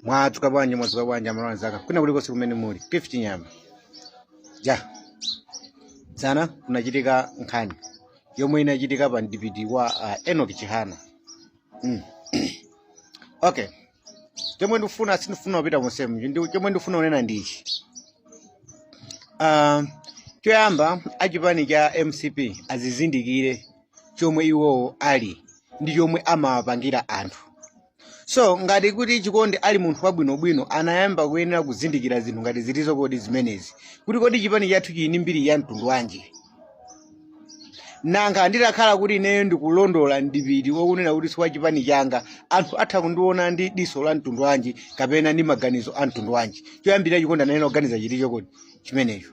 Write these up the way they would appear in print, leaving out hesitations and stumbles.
Mwadzuka bwanji, mwadzuka bwanji amalawi anzanga kwina kulikonse kumene muli. Cliff Chinyama. Ja. Dzana kunachitika nkhani yomwe inachitika pa mdipiti wa Enoch Chihana. Okay. Chomwe ndikufuna, sindifuna kupita monsemu. Chomwe ndikufuna kunena ndi ichi. Choyamba achipani cha MCP azizindikire chomwe iwowo ali ndi chomwe amawapangira anthu. So ngati kuti Chikondi ali munthu wabwinobwino, anayamba kuyenera kuzindikira zinthu ngati zilizo kodi zimenezi, kuti kodi chipani chathu chili ndi mbiri ya mtundu wanji? Nanga nditakhala kuti ineyo ndikulondola mdipiti wokunena kuti si wa chipani changa, anthu atha kundiona ndi diso la mtundu wanji kapena ndi maganizo a mtundu wanji? Choyambirira Chikondi anayenera kuganiza chilicho kodi chimenecho,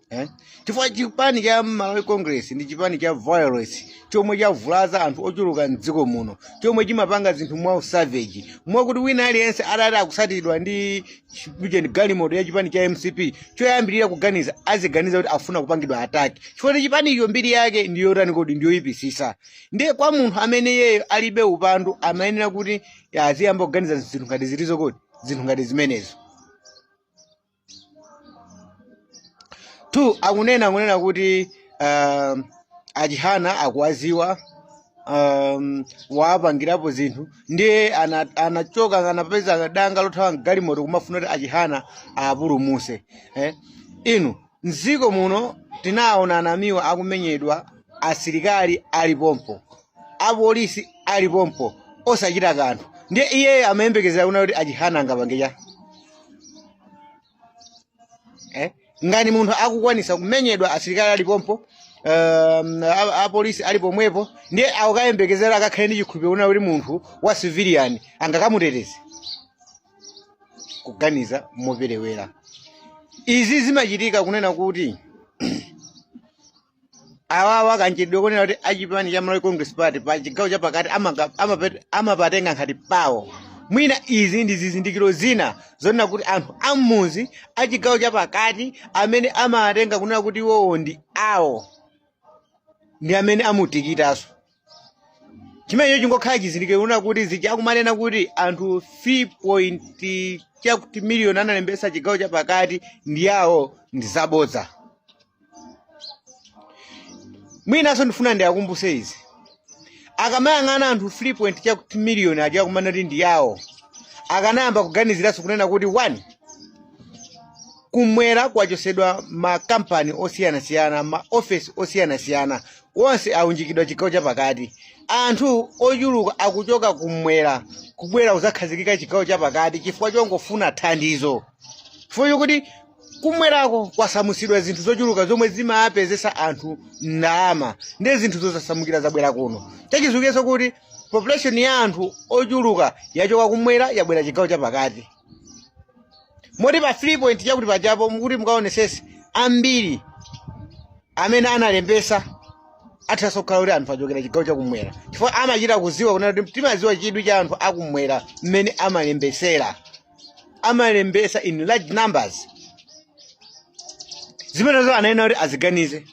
eh? Chifukwa chipani cha Malawi Congress ndi chipani cha violence chomwe chavulaza anthu ochuluka mdziko muno, chomwe chimapanga zinthu mwa usavage, mwakuti wina aliyense atati akusatidwa ndi galimoto ya chipani cha MCP, choyambirira kuganiza aziganiza kuti afuna kupangidwa attack, chifukwa kuti chipanicho mbiri yake ndiyotani kodi? Ndiyoyipisisa. Ndiye kwa munthu amene yeyo alibe upandu, amayenera kuti aziyamba kuganiza zinthu ngati zilizo kodi, zinthu ngati zimenezo. 2 akunena kuti achihana akuwaziwa, wapangirapo zinthu, ndiye anachoka anapeza danga lothawa mgalimoto kumafuna kuti achihana apulumuse, eh? Inu, mdziko muno tinaona anamiwa akumenyedwa, asilikali alipompo, apolisi alipompo, osachita kanthu. Ndiye iyeyo amayembekezera kuna kuti achihana angapange cha, eh? Ngati munthu akukwanisa kumenyedwa asilikali alipompo, apolisi ali pomwepo, ndiye akukayembekezera akakhale ndi chikhulupiriro kuna kuti munthu wa civilian angakamuteteze? Kuganiza moperewera. Izi zimachitika kunena kuti awawa kanchitidwe konena kuti achipani cha Malawi Congress Party pa chigawo chapakati amapatenga ngati pawo. Mwina izi ndi zizindikiro zina zonena kuti anthu am'muzi achigawo chapakati amene amatenga kunena kuti iwowo ndi awo ndi amene amutikitanso. Chimenecho chingokhala chizindikiro kunena kuti zija akumanena kuti anthu 3 point chakuti miliyoni analembesa chigawo chapakati ndi awo ndi zabodza. Mwinanso ndifuna ndiakumbuse izi: akamayang'ana anthu 3 point chakuti miliyoni aja akumanena kuti ndi yawo, akanayamba kuganiziranso kunena kuti 1 kumwera kwachosedwa makampani osiyanasiyana, maofesi osiyanasiyana, wonse aunjikidwa chigawo chapakati. Anthu ochuluka akuchoka kumwera kubwera kuzakhazikika chigawo chapakati chifukwa chongofuna thandizo, chifukwa chokuti kumwerako kwasamutsidwa zinthu zochuluka zomwe zimapezesa anthu ndalama, ndiye zinthuzo zasamukira zabwera kuno. Chachizukiyenso kuti population ya anthu ochuluka yachoka kumwera yabwera chigawo chapakati, moti pa 3 point chakuti pajapo mukuti mukaonesese ambiri amene analembesa athanso kukhala kuti anthu achokera chigawo chakumwera, chifukwa amachita kuziwa kunena kuti timaziwa chidwi cha anthu akumwera mmene amalembesera, amalembesa in large numbers. Zimenezo anayenera kuti aziganize,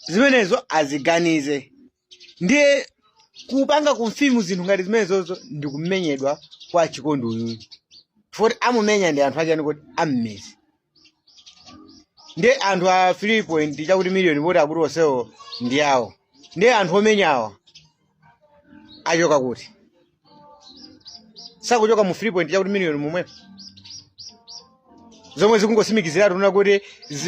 zimenezo aziganize. Ndiye kupanga confirm zinthu ngati zimenezozo ndi kumenyedwa kwa Chikondi uyuyu, chifukwa amumenya ndi anthu achani kuti am'mizi. Ndiye anthu a 3 point chakuti miliyoni poti akuti onsewo ndi awo, ndiye anthu omenyawa achoka kuti? Sakuchoka mu 3 point chakuti miliyoni momwepo, zomwe zikungosimikiziratu kuna kuti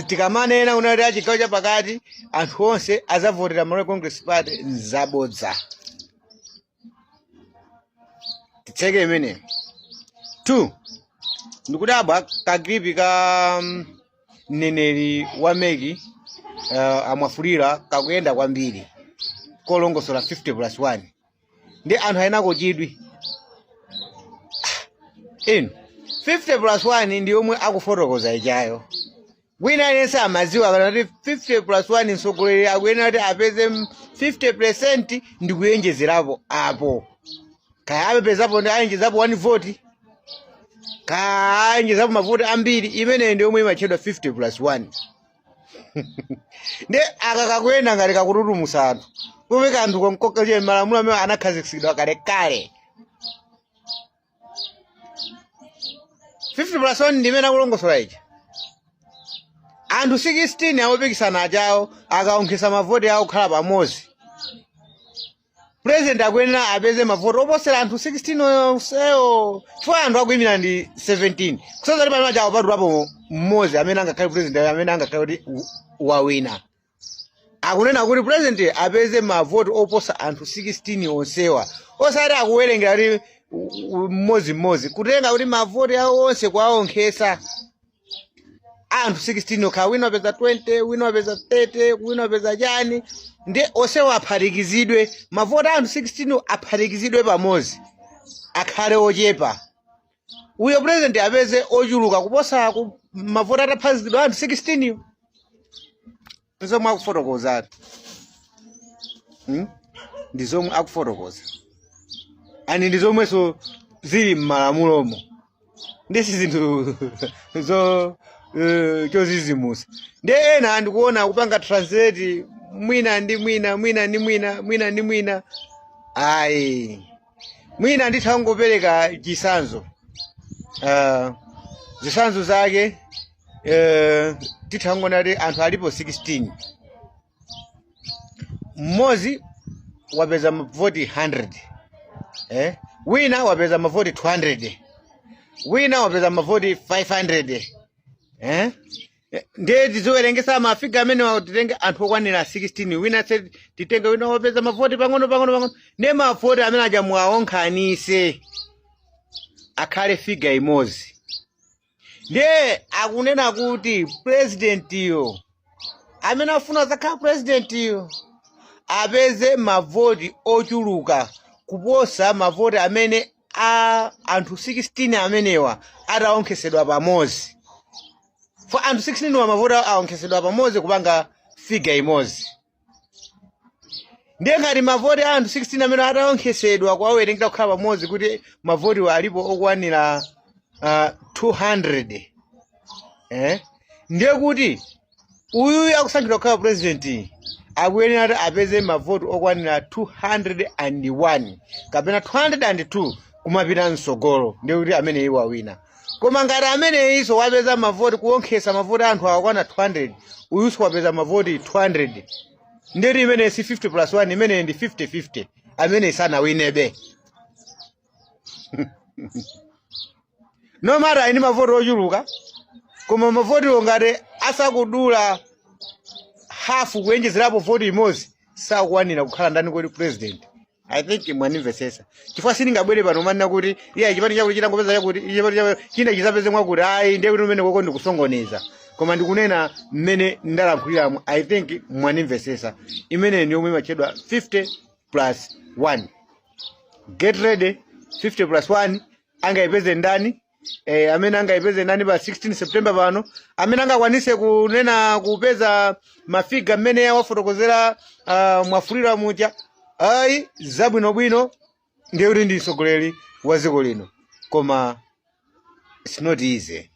tikamanena kuna kuti achigawo chapakati anthu onse azavotera Malawi Congress Party nzabodza. Titseke imeneyo. 2 ndikudabwa ka clip ka mneneri wa MEC, amwafulira kakuyenda kwambiri kolongosola 50 plus 1, ndi anthu ayinako chidwi. Inu, 50 plus 1 ndi yomwe akufotokoza ichayo, wina aliyense amaziwa kana kuti 50 plus 1 mtsogoleri akuyenera kuti apeze 50% ndi kuyenjezerapo apo, kaya apepezapo ndi ayenjezapo 1 vote, kaya ayenjezapo mavoti ambiri. Imeneyo ndi yomwe imatchedwa 50 plus 1. Ndi aka kakuyenda ngati kakututumusa anthu, pomwe kanthu konkokache malamulo amene anakhazikitsidwa kalekale. 50 plus 1 ndi imene akulongosola ija. Anthu 16 awopikisana ajawo akaonkhesa mavoti awo kukhala pamodzi, president akuyenera apeze mavoti oposera anthu 16 onsewo, chifukwa anthu akuyimira ndi 17, kusonyeza kuti pamene ajawo patulapo mmodzi amene angakhale president, amene angakhale kuti wawina. Akunena kuti president apeze mavoti oposa anthu 16 onsewa, osati akuwerengera kuti mmodzimmodzi, kutenga kuti mavoti awo onse kuwaonkhesa anthu 16 okha, wina wapeza 20, wina wapeza 30, wina wapeza chani, ndi onsewo aphatikizidwe, mavoti a anthu 16 aphatikizidwe pamodzi akhale ochepa, uyo president apeze ochuluka kuposa mavoti ataphatikizidwa anthu 16 yo. Ndizomwe akufotokoza, Ndi zomwe akufotokoza ani, ndi zomwenso zili m'malamulomo, ndisi zinthu zo chozizimusa. Ndi ena ndikuona kupanga translate mwina ndi mwina, mwina ndi mwina, mwina ndi mwina. Ayi, mwina nditha kungopereka chisanzo, zisanzo zake, titha kungoona kuti anthu alipo 16, mmodzi wapeza mavoti 100, Wina wapeza mavoti 200, wina wapeza mavoti 500, Ndiye tiziwerengesa ma figure amene titenge anthu okwanira 16, wina se titenge wina wapeza mavoti pang'ono pang'ono pang'ono, ndiye mavoti amene aja muwaonkhanise akhale figure imodzi. Ndiye akunena kuti presidentiyo, amene afuna zakhala presidentiyo, apeze mavoti ochuluka kuposa mavoti amene a anthu 16 amenewa ataonkhesedwa pamodzi. For anthu 16 wa mavoti aonkhesedwa pamodzi kupanga figure imodzi, ndiye ngati mavoti a anthu 16 amene ataonkhesedwa kuwawerengera kukhala pamodzi kuti mavoti alipo okwanira 200, Ndiye kuti uyuyu akusankhidwa kukhala president akuyenera kuti apeze mavoti okwanira 201 kapena 202 kumapita msogolo, ndiye kuti ameneyi wawina. Koma ngati ameneyinso wapeza mavoti, kuonkhesa mavoti anthu akwana 200, uyunso wapeza mavoti 200, ndiye kuti imene si 50 plus 1, imene ndi 50-50, amene sanawinebe no matter ali ndi mavoti ochuluka. Koma mavotiwo ngati asakudula hafu kuyenjezerapo voti imodzi, sakukwanira kukhala ndani kodi? President. I think mwanimvesesa, chifukwa sindingabwere pano manena kuti iya, chipani chakuti chitangopeza chakuti, chipani chakuti china chizapeze mwakuti, ayi, ndiye kuti umene koko ndikusongoneza. Koma ndikunena mmene ndalankhuliramo. I think mwanimvesesa. Imene ni yomwe imatchedwa 50 plus 1. Get ready, 50 plus 1 angayipeze ndani? Amene angayipeze ndani pa 16 September pano, amene angakwanise kunena kupeza ma figure mmene wafotokozera Mwafulirwa muja, ayi, zabwinobwino, ndiye kuti ndi mtsogoleri wa dziko lino. Koma it's not easy.